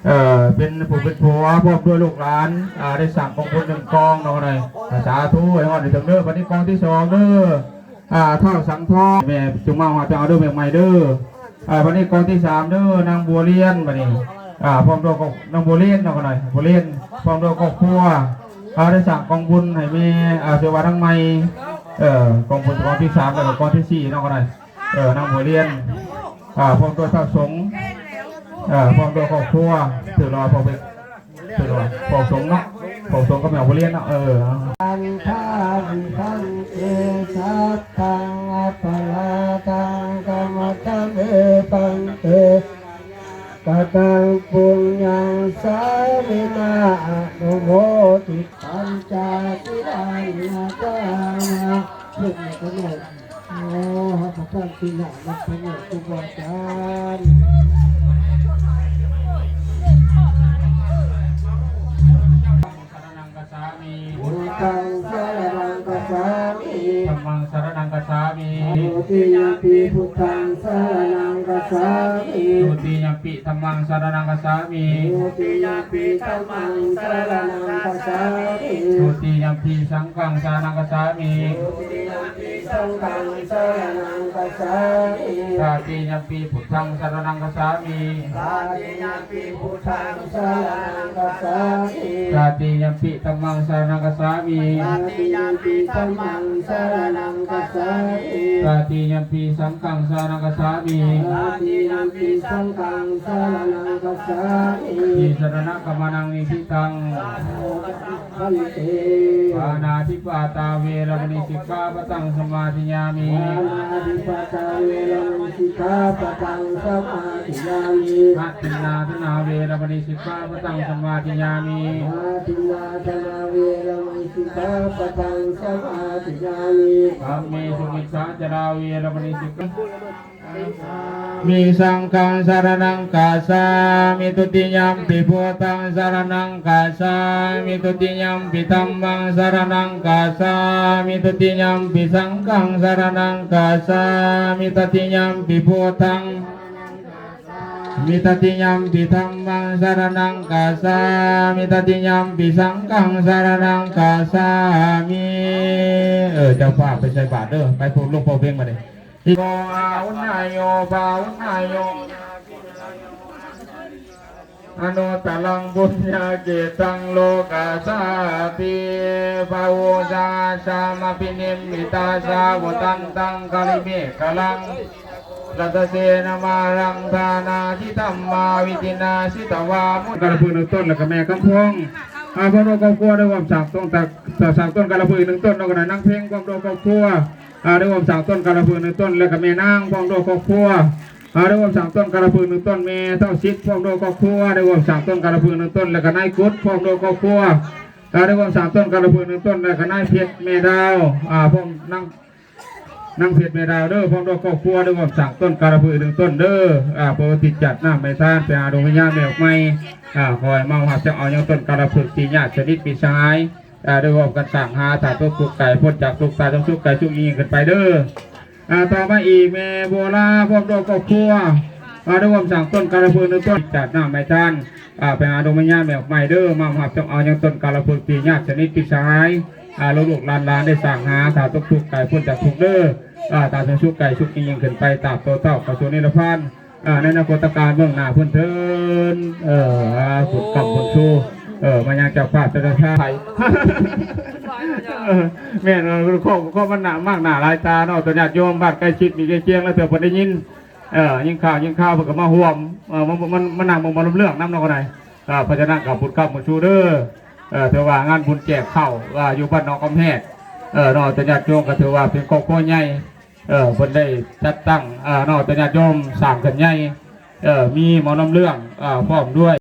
ເອີ ເປັນຜູ້ເປັນຜົວ ພ້ອມດ້ວຍລູກຫຼານ ອ່າ ໄດ້ສ້າງກອງບຸນໜຶ່ງກອງເນາະ ໃນ ສາທຸ ໃຫ້ຮອດໃຫ້ເຖິງເດີ. ບັດນີ້ກອງທີສອງເດີ ອ່າ ທ້າວສັງທອງ ແມ່ຈຸມາຫາເຈົ້າເດີ ແມ່ໃໝ່ເດີ. ອ່າ ບັດນີ້ກອງທີສາມເດີ ນາງບົວລຽນ ບັດນີ້ ອ່າ ພ້ອມດ້ວຍ ນາງບົວລຽນເນາະ ນາງບົວລຽນ ພ້ອມດ້ວຍຄອບຄົວ ອ່າ ໄດ້ສ້າງກອງບຸນໃຫ້ແມ່ ອ່າ ເສວານາງໃໝ່ ເອີ ກອງບຸນກອງທີສາມ ແລ້ວກໍກອງທີສີ່ເນາະ ກໍໄດ້ ເອີ ນາງບົວລຽນ ອ່າ ພ້ອມດ້ວຍພະສົງ ເອີ ພ້ອມດ້ວຍຄອບຄົວ ຖືລະ ພະເພິ່ນ ຖືລະ ພະສົງເນາະ ພະສົງກັບແມ່ບົວລຽນເນາະ ເອີ. ອັນທານພັນເຕ ສັດທັງ ອັປາທະງ ຂະມະທະເມ ພັນເຕ ກະຕັງ ປຸນຍັງ ສາເມນະ ອະນຸໂມທິ ປັນຈະ ສິລານະ ທານະ ເພິ່ນກໍໜ້ອຍ ຂໍຮັບປະທານສິລານະ ທານະ ຄູບາອາຈານ. ສະຣະນັງ ກະສາມິ ພຸດທັງ ສະຣະນັງ ກະສາມິ ທຳມັງ ສະຣະນັງ ກະສາມິ ທຸຕິຍຳປິ ພຸດທັງ ສະຣະນັງ ກະສາມິ ທຸຕິຍຳປິ ທຳມັງ ສະຣະນັງ ກະສາມິ ທຸຕິຍຳປິ ທຳມັງ ສະຣະນັງ ກະສາມິ ທຸຕິຍຳປິ ສັງຄັງ ສະຣະນັງ ກະສາມິ ທຸຕິຍຳປິ ສັງຄັງ ສະຣະນັງ ກະສາມິ ຕະຕິຍຳປິ ພຸດທັງ ສະຣະນັງ ກະສາມິ ຕະຕິຍຳປິ ພຸດທັງ ສະຣະນັງ ກະສາມິ ຕະຕິຍຳປິ ທຳມັງ ສະຣະນັງ ກະສາມິ ຕະຕິຍຳປິ ທຳມັງ ສະຣະນັງ ກະສາມິ ຕະຕິຍຳປິ ສັງຄັງ ສະຣະນັງ ກະສາມິ ຕະຕິຍຳປິ ສັງຄັງ ສະຣະນັງ ກະສາມິ ຕິສະຣະນະກຳມະນັງ ນິທິຕັງ ພັນເຕ ປານາຕິປາຕາ ເວລະມະນີ ສິກຂາປະທັງ ສະມາທິຍາມິ ປານາຕິປາຕາ ເວລະມະນີ ສິກຂາປະທັງ ສະມາທິຍາມິ ອະທິນນາທານາ ເວລະມະນີ ສິກຂາປະທັງ ສະມາທິຍາມິ ອະທິນນາທານາ ເວລະມະນີ ສິກຂາປະທັງ ສະມາທິຍາມິ ກາເມສຸມິດສາຈາລາ ເວລະມະນີ ສິກຂາ ມີ ສັງຄັງ ສະຣະນັງ ກະສາມິ ທຸຕິຍຳປິ ພຸດທັງ ສະຣະນັງ ກະສາມິ ທຸຕິຍຳປິ ທຳມັງ ສະຣະນັງ ກະສາມິ ທຸຕິຍຳປິ ສັງຄັງ ສະຣະນັງ ກະສາມິ ຕະຕິຍຳປິ ພຸດທັງ ມີ ຕະຕິຍຳປິ ທຳມັງ ສະຣະນັງ ກະສາມິ ຕະຕິຍຳປິ ສັງຄັງ ສະຣະນັງ ກະສາມິ ເອີ ເຈົ້າພາບໄປໃສ່ບາດເດີ ໄປ ພວກລູກພວກເພັງ ບາດນີ້ ອິໂກ ອາຫຸນນາໂຍ ປາຫຸນນາໂຍ ອະນຸດຕະລັງ ປຸນຍະເກຕັງ ໂລກາສາຕິ ພະອຸຊາສະມະພິນິມມິຕາສາວຸຕັນຕັງ ກະລິເມກະລັງ ລັດຕະເສນະມາລັງ ທານາທິທຳມາ ວິທິນາສິຕະວາ ມຸນ ກາລະພຶກໜຶ່ງຕົ້ນ ແລ້ວກໍແມ່ຄຳພອງ ອາ ພ້ອມດ້ວຍຄອບຄົວ ໄດ້ຮ່ວມສ້າງຕົ້ນ ສ້າງຕົ້ນກາລະພຶກອີກໜຶ່ງຕົ້ນ ແລ້ວກໍນາງເພັງ ພ້ອມດ້ວຍຄອບຄົວ ອາ ໄດ້ຮ່ວມສ້າງຕົ້ນກາລະພຶກໜຶ່ງຕົ້ນ ແລະກະແມ່ນາງ ພ້ອມດ້ວຍຄອບຄົວ ອາ ໄດ້ຮ່ວມສ້າງຕົ້ນກາລະພຶກໜຶ່ງຕົ້ນ ແມ່ທ້າວສິດ ພ້ອມດ້ວຍຄອບຄົວ ໄດ້ຮ່ວມສ້າງຕົ້ນກາລະພຶກໜຶ່ງຕົ້ນ ແລະກະນາຍກຸດ ພ້ອມດ້ວຍຄອບຄົວ ອາ ໄດ້ຮ່ວມສ້າງຕົ້ນກາລະພຶກໜຶ່ງຕົ້ນ ແລະກະນາຍເພັດ ແມ່ດາວ ອາ ພ້ອມນາງ ນາງເພັດ ແມ່ດາວເດີ ພ້ອມດ້ວຍຄອບຄົວ ໄດ້ຮ່ວມສ້າງຕົ້ນກາລະພຶກໜຶ່ງຕົ້ນເດີ ອາ ເພື່ອອຸທິດຈັດນ້ຳໃຫ້ທານໄປຫາດວງວິນຍານແມ່ອອກໃໝ່ ອາ ຂໍໃຫ້ມາຮັບເຈົ້າເອົາຍັງຕົ້ນກາລະພຶກທີ່ຍາດສະໜິດມິດສະຫາຍ ອາ ໄດ້ຮ່ວມກັນສ້າງຫາ ຖ້າຕົກທຸກກາຍພົ້ນຈາກທຸກ ຖ້າຕົກສຸກກາຍສຸກຍິ່ງໆຂຶ້ນໄປເດີ. ອາ ຕໍ່ມາອີກ ແມ່ບົວລາ ພ້ອມດ້ວຍຄອບຄົວ ອາ ໄດ້ຮ່ວມສ້າງຕົ້ນກາລະພຶກໜຶ່ງຕົ້ນ ຈັດນ້ຳໃຫ້ທານ ອາ ໄປຫາດວງວິນຍານແມ່ອອກໃໝ່ເດີ ມາຮັບເອົາຍັງຕົ້ນກາລະພຶກທີ່ຍາດສະໜິດມິດສະຫາຍ ອາ ລູກໆຫຼານໆໄດ້ສ້າງຫາ ຖ້າຕົກທຸກກາຍພົ້ນຈາກທຸກເດີ ອາ ຖ້າສົງສຸກກາຍສຸກຍິ່ງໆຂຶ້ນໄປ ຕາບໂຕເຕົ້າເຂົ້າສູ່ນິລະພານ ອາ ໃນອະນາຄົດຕະການເບື້ອງໜ້າເພິ່ນເທີນ ເອີ ອາ ບຸນກຳບຸນຊູ ເອີ ມາຍັງເຈົ້າພາບເຈົ້າທ່ານ ເອີ ແມ່ນ ເອີ ຄວາມ ຄວາມມັນໜ້າມາກໜ້າຫຼາຍຕາເນາະ ຕົວຍາດໂຍມບ້ານໃກ້ຊິດມີໃກ້ຄຽງ ລາງເທື່ອເພິ່ນໄດ້ຍິນ ເອີ ຍິນຂ່າວ ຍິນຂ່າວເພິ່ນກໍມາຮ່ວມ ເອີ ມາ ມາ ມານັ່ງເບິ່ງໝໍລຳເລື່ອງນຳເນາະ ກໍໄດ້ ເອີ ເພາະສະນັ້ນກໍບຸນກຳບຸນຊູເດີ ເອີ ຖືວ່າງານບຸນແຈກເຂົ້າ ອາ ຢູ່ບ້ານໜອງຄຳແຮດ ເອີ ເນາະ ຕົວຍາດໂຍມກໍຖືວ່າເປັນຄອບຄົວໃຫຍ່ ເອີ ເພິ່ນໄດ້ຈັດຕັ້ງ ເອີ ເນາະ ຕົວຍາດໂຍມສ້າງຂຶ້ນໃຫຍ່ ເອີ ມີໝໍລຳເລື່ອງ ເອີ ພ້ອມດ້ວຍ